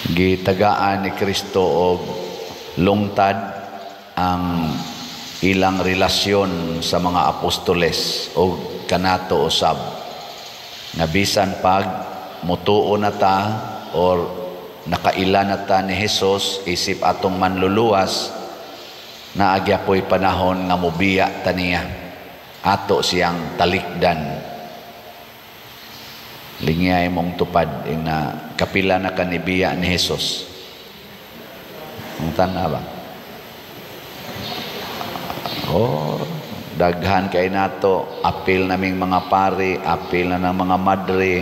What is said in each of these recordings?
Gitagaan ni Kristo og lungtad ang ilang relasyon sa mga apostoles o kanato usab nga bisan pag mutuo na ta or nakaila na ta ni Jesus isip atong manluluwas, naa gyapoy panahon nga mobiya ta niya, ato siyang talikdan. Lingyay mong tupad ing na kapila na kanibiya ni Jesus. Ang tana ba? Oh, daghan kay nato, apil naming mga pari, apil na ng mga madre,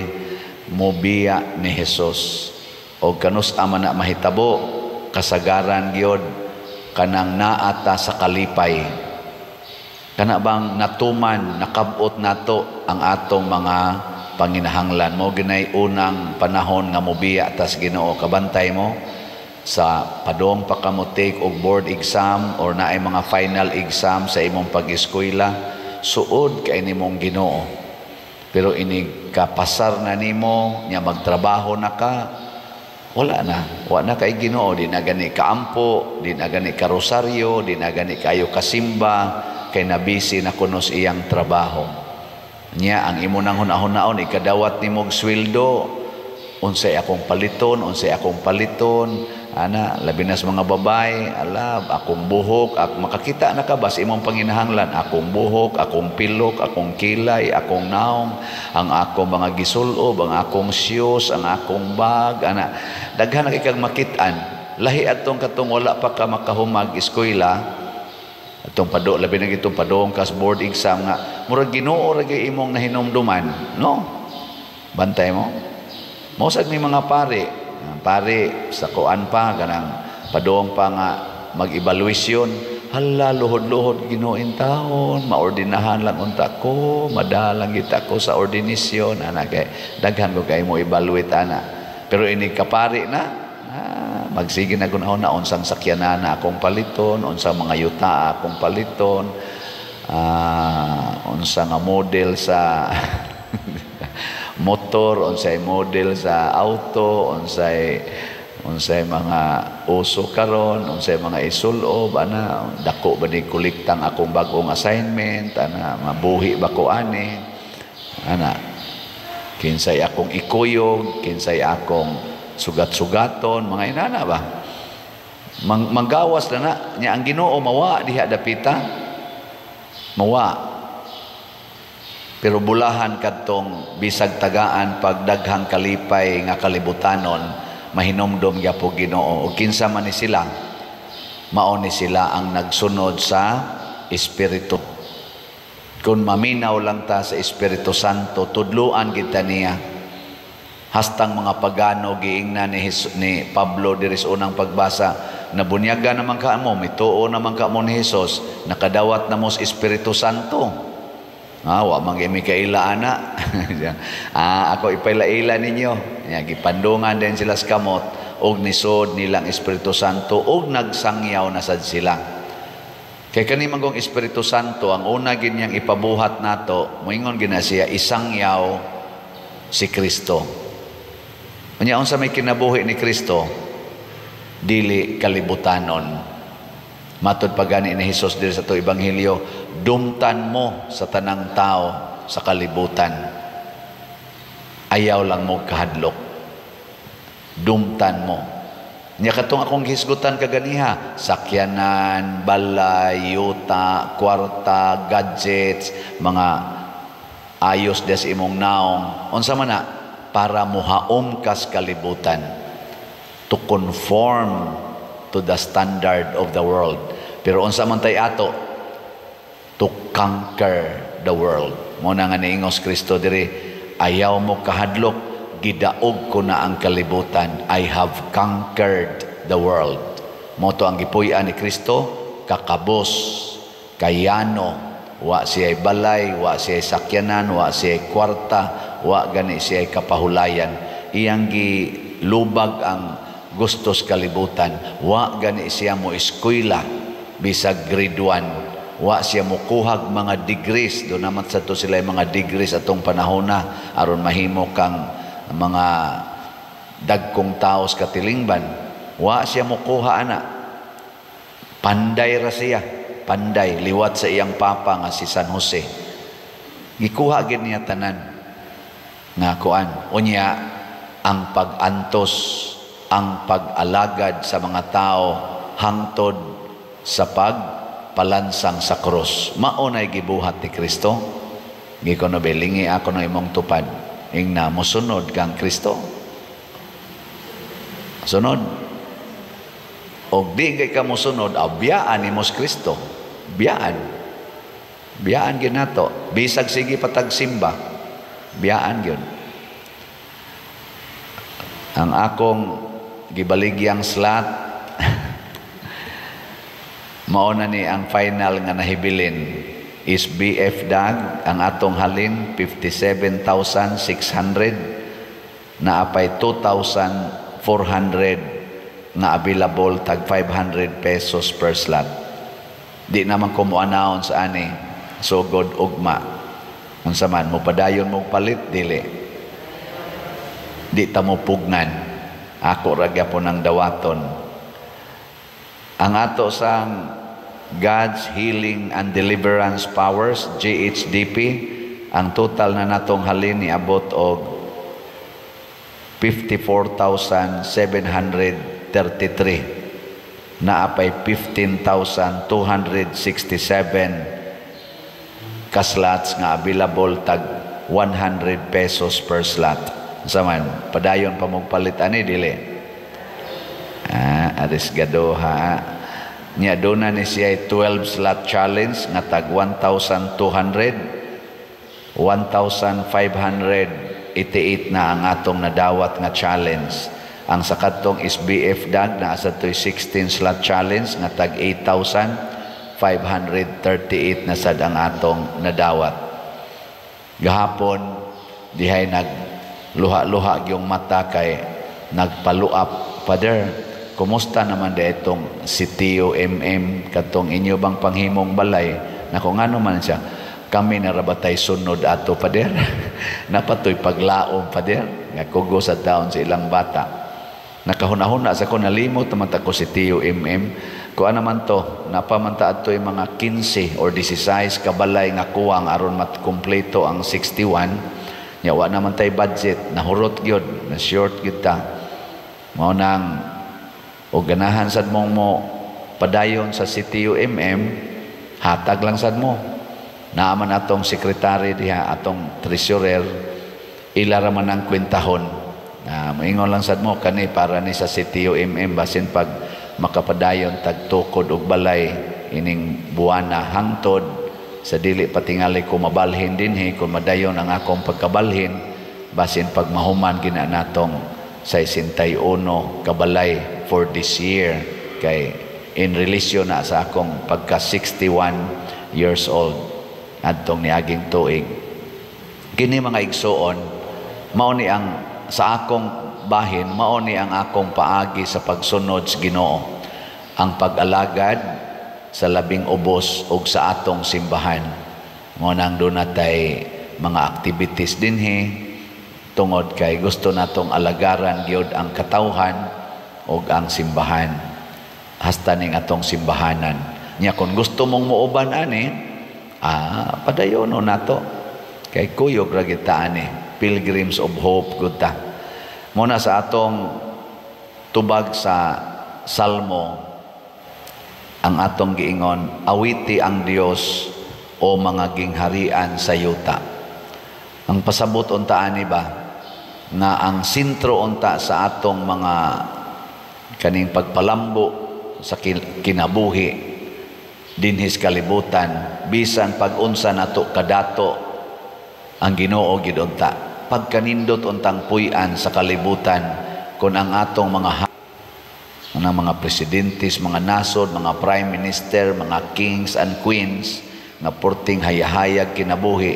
mobiya ni Jesus. O kanus ama na mahitabo, kasagaran gyud kanang naata sa kalipay. Kana bang natuman, nakabot nato ang atong mga panginahanglan mo, ginay unang panahon nga mobiya tas Ginoo. Kabantay mo sa padong pa ka mo take og board exam or naay mga final exam sa imong pag-eskwela, suod kay nimong Ginoo. Pero inig kapasar na nimo nya, magtrabaho na ka, wala na, wa na kay Ginoo. Di na gani kaampo, di na gani ka rosaryo, di na gani kayo kasimba kay nabisi na kunos iyang trabaho niya. Ang imo nang hunahunahon ikadawat nimo og sweldo, unsay akong paliton, unsay akong paliton ana, labi na sa mga babae, ala, akong buhok, makakita na ka ba sa imong panginahanglan, akong buhok, akong pilok, akong kilay, akong naong, ang akong mga gisulob, ang akong shoes, ang akong bag, ana. Daghan na kay kag makit-an. Lahi atong katong wala pa ka makahumag eskwela, atong pado, labi na gitong padong kas board exam nga murag Ginoo ra gyud imong nahinumduman, no? Bantay mo. Mao sad may mga pare, pare sa kuan pa, ganang padong pa nga mag-evaluation, hala, luhod-luhod, Ginoo taon, maordinahan lang unta ko, madalang kita ko sa ordinasyon, ana, kay daghan ko kay mo evaluate ana. Pero ini kapari na, magsige na kuno na unsang sakyanan na akong paliton, unsang mga yuta akong paliton, unsa nga model sa motor, unsay model sa auto, unsay unsay mga uso karon, unsay mga isulob ana, dako ba ni kolektang akong bag-ong assignment ana, mabuhi ba ko ani ana, kinsay akong ikuyog, kinsay akong sugat-sugaton, mga inana ba. Manggawas na na nya ang Ginoo mawa diha dapita, mawa. Pero bulahan kadtong bisag tagaan pag daghang kalipay nga kalibutanon, mahinomdom gyapon Ginoo. O kinsa man ni sila, mao ni sila ang nagsunod sa Espiritu. Kung maminaw lang ta sa Espiritu Santo, tudluan kita niya. Hastang mga pagano giingna ni Pablo diri sa unang pagbasa, nabunyaga naman ka mo, mituo naman ka mo ni Jesus, nakadawat na mo sa Espiritu Santo. Wa man gyud mi kaila ana. Ako ipailaila ninyo. Nya gipandungan din sila sa kamot og nisod nilang Espiritu Santo og nagsangyaw na sad sila. Kay kani man gong Espiritu Santo, ang una gid niyang ipabuhat nato, moingon gina siya, isangyaw si Kristo. Unya unsa may kinabuhi ni Kristo? Dili kalibutanon. Matod pa gani ni Hesus diri sa to ebanghelyo, dumtan mo sa tanang tao sa kalibutan. Ayaw lang mo kahadlok. Dumtan mo. Nya katong akong gihisgutan kaganiha, sakyanan, balay, yuta, kwarta, gadgets, mga ayos des imong naong. Unsa man na? Para muhaom kas kalibutan. To conform to the standard of the world. Pero unsa man tay ato? To conquer the world. Mo na nga niingos Kristo diri, ayaw mo kahadlok, gidaog ko na ang kalibutan. I have conquered the world. Mo to ang gipuy-an ni Kristo, kakabos, kayano, wa siya'y balay, wa siya'y sakyanan, wa siya'y kwarta, wa gani siya'y kapahulayan. Iyang gilubag ang gustos kalibutan. Wa gani siya mo eskwela bisag grade 1. Wa siya mokuhag mga degrees. Do naman sa to sila mga degrees atong panahon na aron mahimo kang mga dagkong taos katilingban. Wa siya mukuha ana. Panday ra siya, panday liwat sa iyang papa nga si San Jose. Gikuha gid niya tanan nga kuan. Unya ang pag-antos, ang pag-alagad sa mga tao hangtod sa pagpalansang sa krus. Mao nay gibuhat ni Kristo. Gikono belingi ako ng imong tupad. Ingna mosunod kang Kristo. Sunod. Og di kay ka mosunod, biyaan nimo si Kristo. Biyaan. Biyaan gyud nato. Bisag sige patagsimba, biyaan gyud. Ang akong gibaligyang slot, mao na ni ang final nga nahibilin is BF DAG. Ang atong halin 57,600, naapay 2,400 nga available, tag 500 pesos per slot. Di naman ko mo announce ani sugod ugma. Unsa man, mo padayon mo palit, dili? Di ta mo pugnan. Ako ra gyapon ang dawaton. Ang ato sang God's Healing and Deliverance Powers, GHDP, ang total na natong halin ni abot og 54,733, naapay 15,267 ka slots nga available, tag 100 pesos per slot. Unsa man, padayon pa mong palit ani, dili? Ah, arisgado ha. Nya doon na ni siya 12 slot challenge nga tag 1,200, 1,588 na ang atong nadawat nga challenge. Ang sa kadtong is BF DAG na sa to'y 16 slot challenge nga tag 8,538 na sad ang atong nadawat. Gahapon dihay nag luha-luha yung mata kay nagpaluap, "Father, kumusta naman di itong si Tio MM, katong inyo bang panghimong balay?" Nako, ngano man siya, "Kami narabatay sunod ato, Father. Napatoy paglaom, Father." Nga kugo sa taon sa ilang bata. Nakahuna-huna sa ko, nalimot naman ta ko si Tio MM. Kuan naman to, napamanta adto yung mga 15 or 16 kabalay nga kuwang aron matkumpleto ang 61. Nya wa naman tay budget, nahurot gyud, na short gyud ta. Mao nang o ganahan sad mong mo padayon sa CTU MM, hatag lang sad mo. Naaman atong sekretary diha, atong treasurer, ila ra man ang kwentahon. Na moingon lang sad mo kani para ni sa CTU MM, basin pag makapadayon tagtukod og balay ining buwana hangtod sa dili patingali ko mabalhin dinhi. Kung madayon ang akong pagkabalhin, basin pag mahuman gina natong 61 kabalay for this year, kay in relation na sa akong pagka 61 years old adtong niaging tuig. Kini mga igsuon, mao ni ang sa akong bahin, mao ni ang akong paagi sa pagsunod sa Ginoo, ang pag-alagad sa labing ubos ug sa atong simbahan. Mao nang doon natay mga activities dinhi tungod kay gusto natong alagaran gyud ang katawhan ug ang simbahan, hasta ning atong simbahanan. Nya kung gusto mong muuban ani, padayon nato kay kuyog ra gyud ta ani, Pilgrims of Hope gud ta. Muna sa atong tubag sa Salmo, ang atong giingon, "Awiti ang Dios, o mga gingharian sa yuta." Ang pasabot unta ani ba nga ang sentro unta sa atong mga kaning pagpalambo sa kinabuhi dinhis kalibutan, bisan pag-unsa nato kadato, ang Ginoo gid unta pagkanindot untang puy-an sa kalibutan. Kung ang atong mga ang mga presidentes, mga nasod, mga prime minister, mga kings and queens nga porting hayahayag kinabuhi,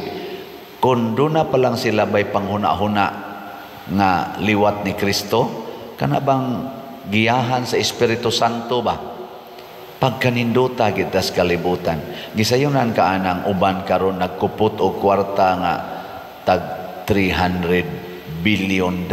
kung doon na pa lang sila bay panghuna-huna nga liwat ni Kristo, kana bang giyahan sa Espiritu Santo ba? Pagkanindota gid tas kalibutan. Gisayunan ka anang uban karon nagkupot og kwarta nga tag $300 billion.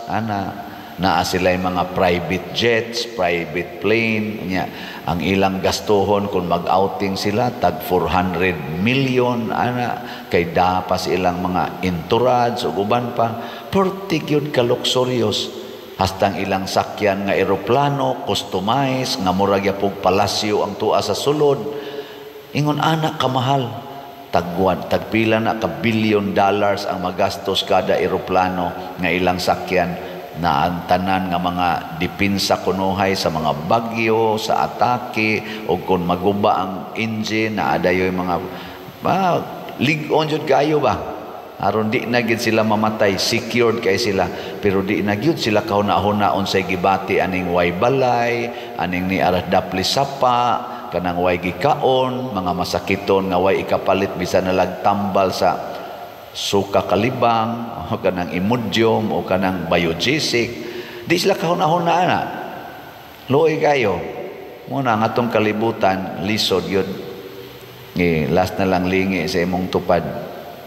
Ana naa sila mga private jets, private plane nya. Ang ilang gastuhon kung mag-outing sila, tag 400 million ana, kay dapas ilang mga entourage ug uban pa. Perti gyud ka luxurious, hastang ilang sakyan nga eroplano customized nga murag yapog palasyo ang tuwa sa sulod. Ingon ana kamahal, tagwan tagpila na ka billion dollars ang magastos kada eroplano nga ilang sakyan, na ang tanan nga mga depensa kunuhay sa mga bagyo, sa atake, o kung maguba ang engine, na adayoy mga lig-on jud kayo ba, aron di na gid sila mamatay, secured kay sila. Pero di na gyud sila kahuna-huna unsay gibati aning way balay, aning ni aras dapli sapa, kanang way gikaon, mga masakiton nga way ikapalit bisan nalag tambal sa suka kalibang o kanang Imodium o kanang Biogesic. Di sila kahuna-huna ana. Luoy kayo. Muna ang atong kalibutan, lisod yun. Last na lang lingi sa imong tupad.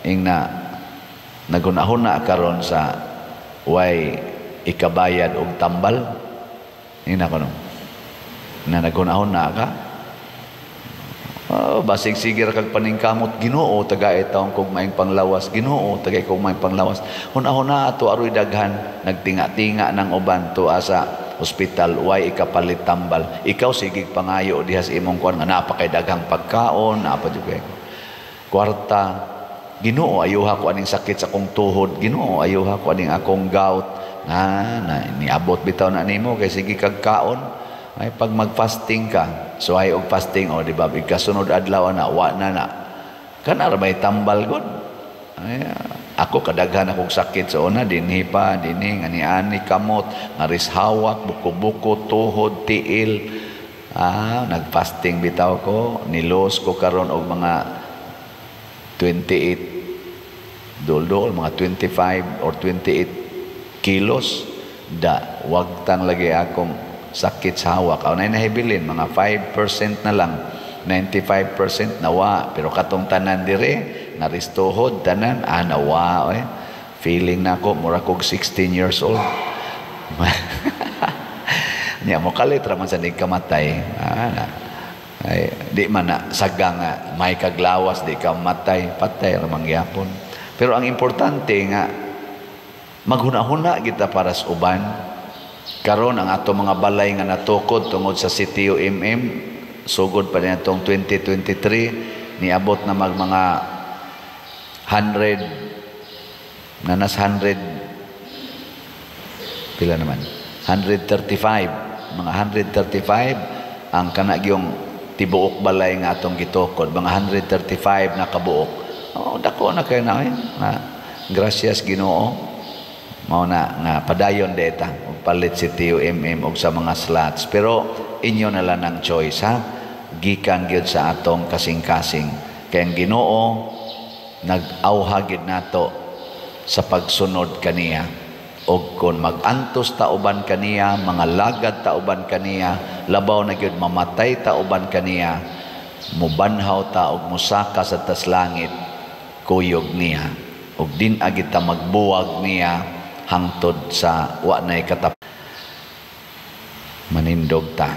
Ing na naghuna-huna karon sa way ikabayad og tambal. Ing na kuno na naghuna-huna ka. Oh, basig sige ra kag paningkamot, "Ginoo, tagay taon kog maing panglawas. Ginoo, tagay kog maing panglawas." Huna-huna ato aroy daghan nagtinga-tinga ng uban tuwa sa ospital, way ikapalit tambal. Ikaw sige pangayo diha sa imong kuan nga napakay daghang pagkaon, napa jud kay kwarta. "Ginoo, ayuha ko aning sakit sa akong tuhod. Ginoo, ayuha ko aning akong gout." Na niabot bitaw na nimo kay sige kag kaon. Ay, pag mag-fasting ka, so ay og fasting, o di ba, ikasunod adlaw na wa na na. Kana ra may tambal gud. Ay, ako kadaghan akong sakit sa una, dinhi pa, dinhi nga niani kamot, ngaris hawak, buko-buko, tuhod, tiil. Nag-fasting bitaw ko, nilos ko karon og mga 28 dol-dol, mga 25 or 28 kilos. Da, wag tang lagi akong sakit sa hawak. Aw, nay nahibilin, mga 5% na lang. 95% nawa. Pero katong tanan dire, naristohod, tanan, nawa. Eh. Feeling na ako, mura kog 16 years old. Nya, mo kalit raman sa kamatay. Na. Ay, di man na saga nga may kaglawas, di ka matay, patay ramang gyapon. Pero ang importante nga maghuna-huna kita para sa uban. Karon ang ato mga balay nga natukod tungod sa CTO MM, sugod pa niya itong 2023, niabot na mag mga 100 na nas 100, pila naman, 135, mga 135 ang kanagyong tibuok balay nga atong gitukod, mga 135 na kabuok. Oh, dako na kayo na, eh. Na gracias Ginoo. Mao na nga padayon deta og palit si TUMM og sa mga slots, pero inyo na lang ang choice, ha, gikan gyud sa atong kasing-kasing, kay ang Ginoo nag-awha gid nato sa pagsunod kaniya. Og kon mag-antos ta uban kaniya, mga lagad ta uban kaniya, labaw na gyud mamatay ta uban kaniya, mubanhaw ta og musaka sa tas langit kuyog niya, og din agit ta magbuwag niya hangtod sa wa nay katap. Manindog ta.